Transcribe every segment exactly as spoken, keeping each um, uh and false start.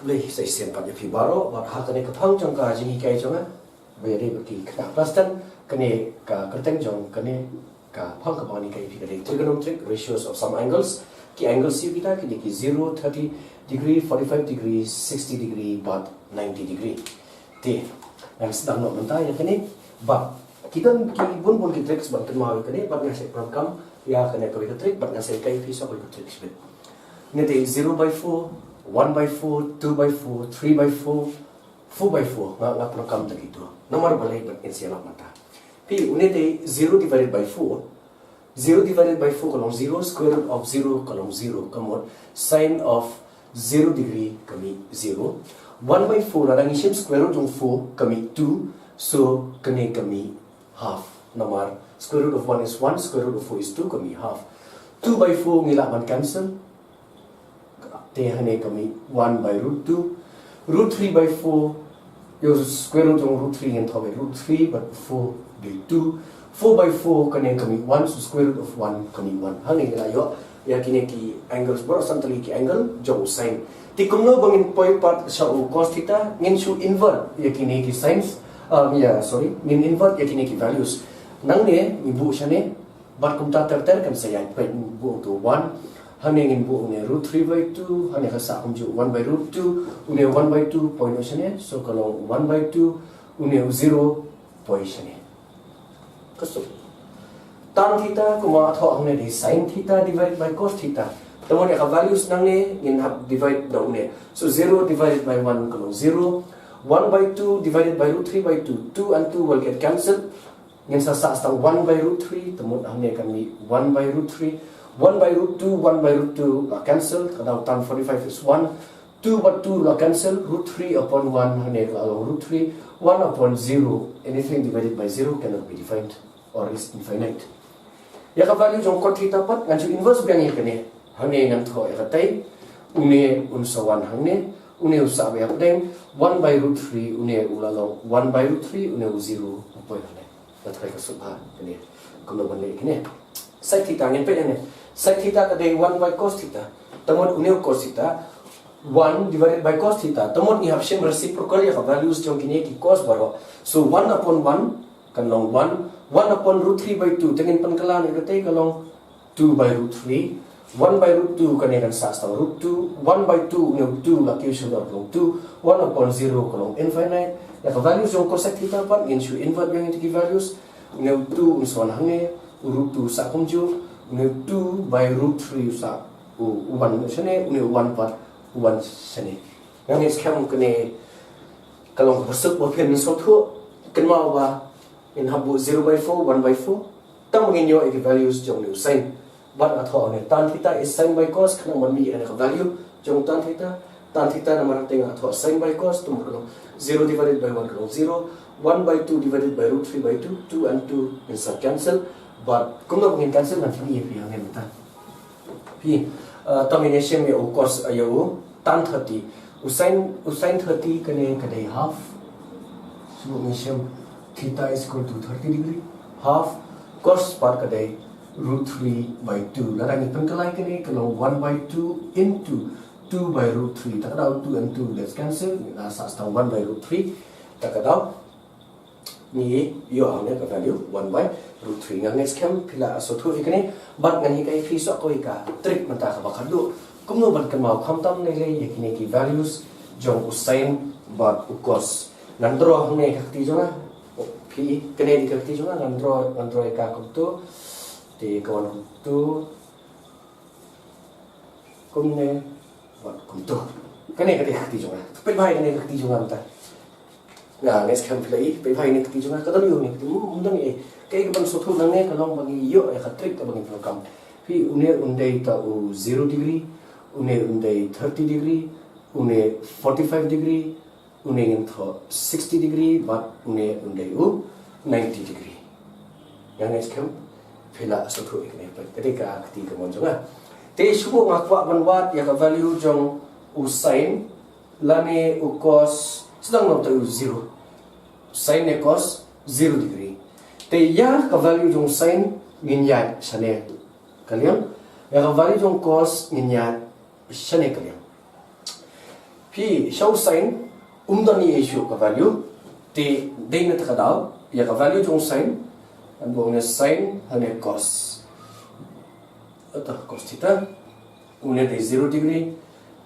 Khublei sa shisien pat ïa phi baroh, bad ha kane ka phang jong ka jinghikai jong nga, ba ïadei bad ki khynnah klas ten, kane ka kyrteng jong kane ka phang kaba ngan hikai ïa phi ka dei trigonometric ratios of some angles. Ki angles ïa kita ki dei ki zero, thirty degree, forty-five degree, sixty degree bad ninety degree. Te ngan sdang noh mynta ïa kane, bad ki don ki bun bun ki tricks ban kynmaw ïa kane, bad ngan sa pyndonkam ïa kane kawei ka trick, bad ngan sa hikai ïa phi sa kawei ka trick shibit. Ngi te zero by four, one by four, two by four, three by four, four by four, nga nga pyndonkam da kito. Namar balei bad ngin sa ïa lap mynta. Phi, une te zero divided by four. Zero divided by four ka long zero, square root of zero ka long zero, ka mut sine of zero degree ka mih zero. One by four, lada ngi shim square root jong four ka mih two, so kane ka mih half. Namar square root of one is one, square root of four is two, ka mih half. Two by four ngi lah ban cancel. Te hangne ka mih one by root two. Root three by four, ïa u square root jong root three ngin thoh beit root three, bad four by two. Four by four kane ka mih one, so square root of one ka mih one. Hangne ngi la ïoh ïa kine ki angles baroh, san tylli ki angle jong u sine. Te kumno ba ngin poi pat sha u cos theta, ngin shu invert ïa kine ki sines. Um, ïa, sorry, ngin invert ïa kine ki values. Nangne ngi buh shane, bad kumta ter ter kan sa ïaid, peit, buh to one. Hangne ngin buh une root three by two, hangne ka sah kumjuh one by root two, une one by two poi noh shane, so ka long one by two, une u zero poi shane. Ka suk. Tan theta kumba thoh hangne dei sin theta divided by cos theta. Te mon ïa ka values nangne ngin hap divide da une. So zero divided by one ka long zero. One by two divided by root three by two. Two and two will get cancelled. Ngin sa sah tang one by root three, te mut hangne kan mih one by root three, one by root two, one by root two la cancel, ka dei tan forty-five is one, two by two la cancel, root three upon one, hangne ka long root three, one upon zero, anything divided by zero cannot be defined or is infinite. Ïa ka value jong cot theta pat ngan shu inverse biang ïa kane. Hangne ngan thoh ïa katei, une un sa wan hangne, une u sah biang hapdeng, one by root three, une u la long one by root three, une u zero u poi hangne. Nga tharai ka suk bha kane. Kumno ban leh kane. Sec theta ngin peit hangne. Sec theta ka dei one by cos theta. Te mut une u cos theta, one divided by cos theta. Te mut ngi hap shim reciprocal ïa ka values jong kine ki cos baroh. So one upon one kan long one. One upon root three by two. Te ngin pynkylla ïa katei ka long two by root three. One by root two kane kan sah tang root two. One by two, une u two la kiew sha u dor ka long two. One upon zero ka long infinite. Ïa ka values jong cosec theta pat ngin shu invert biang ïa ki values. Une u two un sa wan hangne, u root two u sah kumjuh, une u two by root three u sah u, u one shane, une u one pat u one shane. Nga ngeit skhem kane ka long ka suk ba phin sngewthuh, kynmaw ba ngin hap buh zero by four, one by four. Tang ba ngin ïoh ïa ki values jong une u sin. Bad nga thoh hangne tan theta is sin by cos, khnang ban mih ïa ka value jong tan theta. Tan theta namar hangtei nga thoh sin by cos, te mut ka long zero divided by one ka long zero, one by two divided by root three by two, two and two ngin sa cancel. Bad kumno ba ngin cancel ngan pyni ïa phi hangne mynta. Phi, uh, tang ngin ïa shim ïa u cos, uh, ïa u tan thirty. U sin, u sin thirty kane ka dei half. Shu ngin shim theta is equal to thirty degree. Half cos pat ka dei root three by two. Lada ngi pynkylla ïa kane ka long one by two into two by root three. Ta ka dei two and two gets cancel. Ngi la sah tang one by root three. Ta ka dei ngi ïoh hangne ka value one by root three. Nga ngeit skhem phi la sngewthuh ïa kane. Bad ngan hikai ïa phi sa kawei ka trick mynta kaba khatduh. Kumno ban kynmaw khamtam lei lei ïa kine ki values jong u sin bad u cos. Ngan draw hangne ka kti jong nga. Phi, kane dei ka kti jong nga, ngan draw, ngan draw ïa ka kumto. Te ka wan kumto. Kumne, bad kumto. Kane ka dei ka kti jong nga. Peit bha ïa kane ka kti jong nga mynta. Nga ngeit skhem phi la i, peit bha ïa kane ka kti jong nga, ka don ïa une ka kti, hmm, ym don ei. Kaei kaban sngewthuh nangne ka long ba ngi ïoh ïa ka trick kaba ngin pyndonkam. Phi, une un dei ta u zero degree, une un dei thirty degree, une forty-five degree, une ngin thoh sixty degree, bad une un dei u ninety degree. Nga ngeit skhem phi la sngewthuh ïa kane, peit, ka dei ka kti kamon jong nga. Te shu nga kwah ban wad ïa ka value jong u sin lane u cos, sdang noh ta u zero. Sin ne cos zero degree. Te ïa ka value jong sin ngin ïaid shane ka liang. Ïa ka value jong cos ngin ïaid shane ka liang. Phi sha u sine, um don ïa shuh ka value. Te dei na kata ka daw ïa ka value jong u sine, ngan buh ne sine hangne cos. Ata cos theta. Une dei zero degree,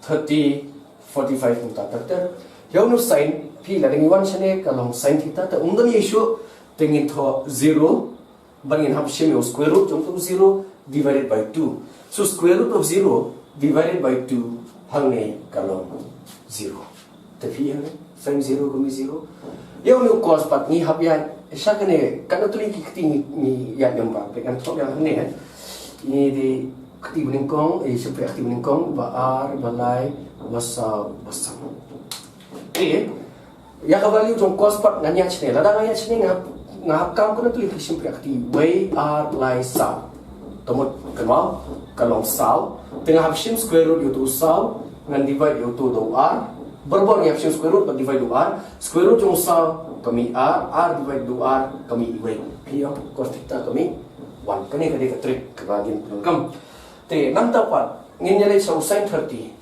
thirty, forty-five kumta ter ter. Ïa une u sine, phi lada ngi wan shane ka long sine theta, te um don ïa shuh, te ngin thoh zero, bad ngin hap shim ïa u square root jong u zero divided by two. So square root of zero divided by two hangne ka long zero. Te phi hangne, sine zero ka mih zero. Ïa une u cos pat ngi hap ïa, sha kane, katno tylli ki kti ngi, ngi ïa ïam ba, phi kan thoh ïa hangne, eh. Ngi dei kti banyngkong, eh, shympriah kti banyngkong, ba ar, ba lai, ba saw, ba san. Te ïa ka value jong cos pat ngan ïa shane. Lada ngan ïa shane nga hap, nga hap kam katno tylli ki shympriah kti, wei, ar, lai, saw. Te mut kynmaw, ka long saw. Te nga hap shim square root ïa uto u saw, ngan divide ïa uto da u ar. Barabor ngi hap shim square root bad divide da u ar. Square root jong u saw ka mih ar, ar divide da u ar ka mih wei. Phi ïoh cos theta ka mih one. Kane ka dei ka trick kaba ngin pyndonkam. Te nangta pat ngin ïa leit sha u sine thirty.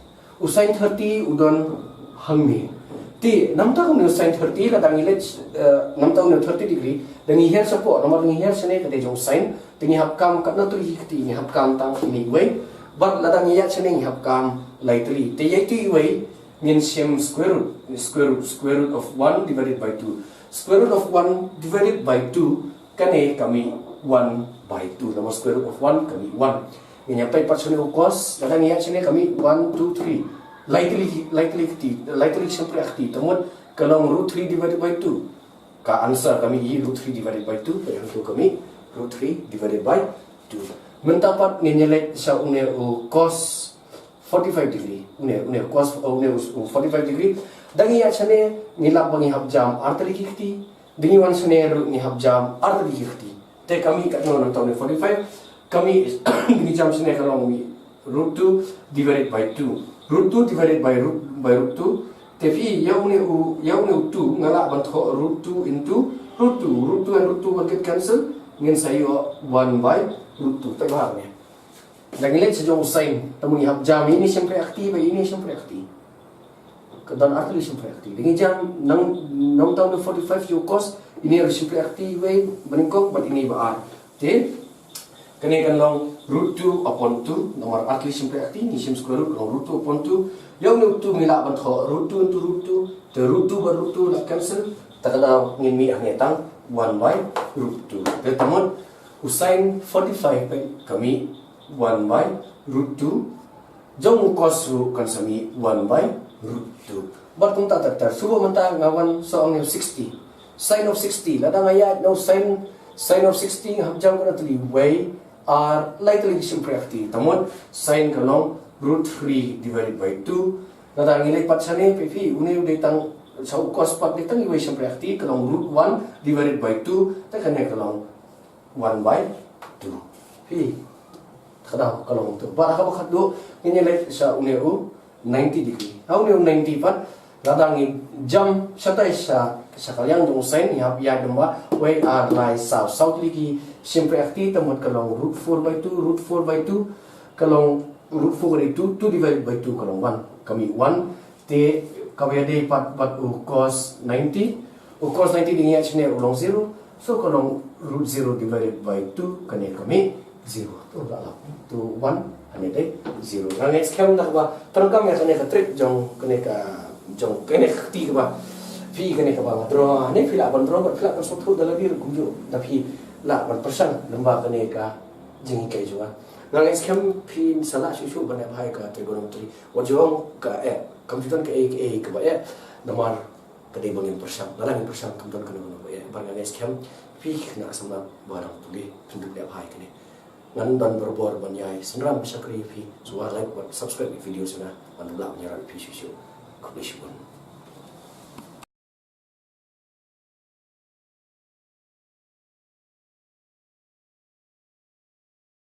U sine thirty u don hangne. Te namar une u sine thirty, lada ngi leit, eh, namar une u thirty degree, da ngi hiar shapoh, namar ngi hiar shane ka dei jong u sine, te ngi hap kam katno tylli ki kti, ngi hap kam tang ine iwei. Bad lada ngi ïaid shane ngi hap kam lai tylli. Te ïa ito iwei ngin shim square root, square root, square root of one divided by two. Square root of one divided by two, kane ka mih one by two. Namar square root of one ka mih one. Ngin ïa peit pat shane u cos, lada ngi ïaid shane ka mih one, two, three. Lai tylli, lai tylli kti, lai tylli shympriah kti. Te mut ka long root three divided by two. Ka answer ka mih hi root three divided by two. Peit hangto ka mih root three divided by two. Mynta pat ngin ïa leit sha une u cos forty-five degree. Une, une cos, uh, une u, u forty-five degree. Da ngi ïaid shane ngi lap ba ngi hap jam ar tylli ki kti. Da ngi wan shane ruh ngi hap jam ar tylli ki kti. Te ka mih katno namar une forty-five? Ka mih, da ngi jam shane ka long mih root two divided by two. Root two divided by root, by root two. Te phi ïa une u, ïa une u two nga lah ban thoh root two into root two. Root two and root two will get cancel. Ngin sa ïoh one by root two. Peit bha ne. Da ngi leit sha jong u sine, te mut ngi hap jam ine shympriah kti bad ine shympriah kti. Ka don ar tylli shympriah kti. Da ngi jam nang, namar une forty-five ïa u cos, ine ruh shympriah kti iwei banyngkong bad ine ba ar. Te kane kan long root two upon two, namar ar tylli shympriah kti, ngi shim square root, long root two upon two. Ïa une u two ngi lah ban thoh root two into root two, te root two bad root two lah cancel, te ka dei ngin mih hangne tang one by root two. Te te mut u sine forty-five ka mih one by root two. Jong u cos ruh kan sa mih one by root two. Bad kumta ter ter. Shuh mynta nga wan sha une u sixty. Sine of sixty. Lada nga ïaid na u sine, sine of sixty nga hap jam katno tylli, wei, ar, lai tylli ki shympriah kti. Te mut sine ka long root three divided by two. Lada ngi leit pat shane, phi phi, une u dei tang, sha u cos pat dei tang iwei shympriah kti, ka long root one divided by two. Te kane ka long one by two. Phi, ka dei ka long tu. Bad ha kaba khatduh ngin ïa leit sha une u ninety degree. Ha une u ninety pat, lada ngi jam shatai sha, sha ka liang jong u sine, ngi hap ïaid lyngba wei, ar, lai, saw. Saw tylli ki shympriah kti, te mut ka long root four by two, root four by two, ka long root four ka dei two, two divided by two ka long one. Ka mih one. Te kaba ïadei pat bad u cos ninety. U cos ninety da ngi ïaid shane u long zero. So ka long root zero divided by two, kane ka mih zero. To la la. To one, kane dei zero. Nga ngeit skhem da kaba pyndonkam ïa kane ka trick jong kane ka, jong kane ka kti kaba, phi, kane kaba nga draw. Ne phi lah ban draw bad phi lah ban sngewthuh da lade ruh kumjuh. Da phi lah ban pyrshang lyngba kane ka jinghikai jong nga. Nga ngeit skhem phin sa lah shuh shuh ban ïa bha ïa ka trigonometry. Wat ju ong ka eh, kam ju don kaei kaei kaba eh. Namar ka dei ba ngin pyrshang. Lada ngin pyrshang kam don kano kano ba eh. Bad nga ngeit skhem phi khynnah samla ba dang pule phin dup ïa bha ïa kane. Ngan don barabor ban ïai synran ba shakri ïa phi. Sngewbha like bad subscribe ïa video sngewbha ban lah ban ïarap ïa phi shuh shuh. Khublei shibun.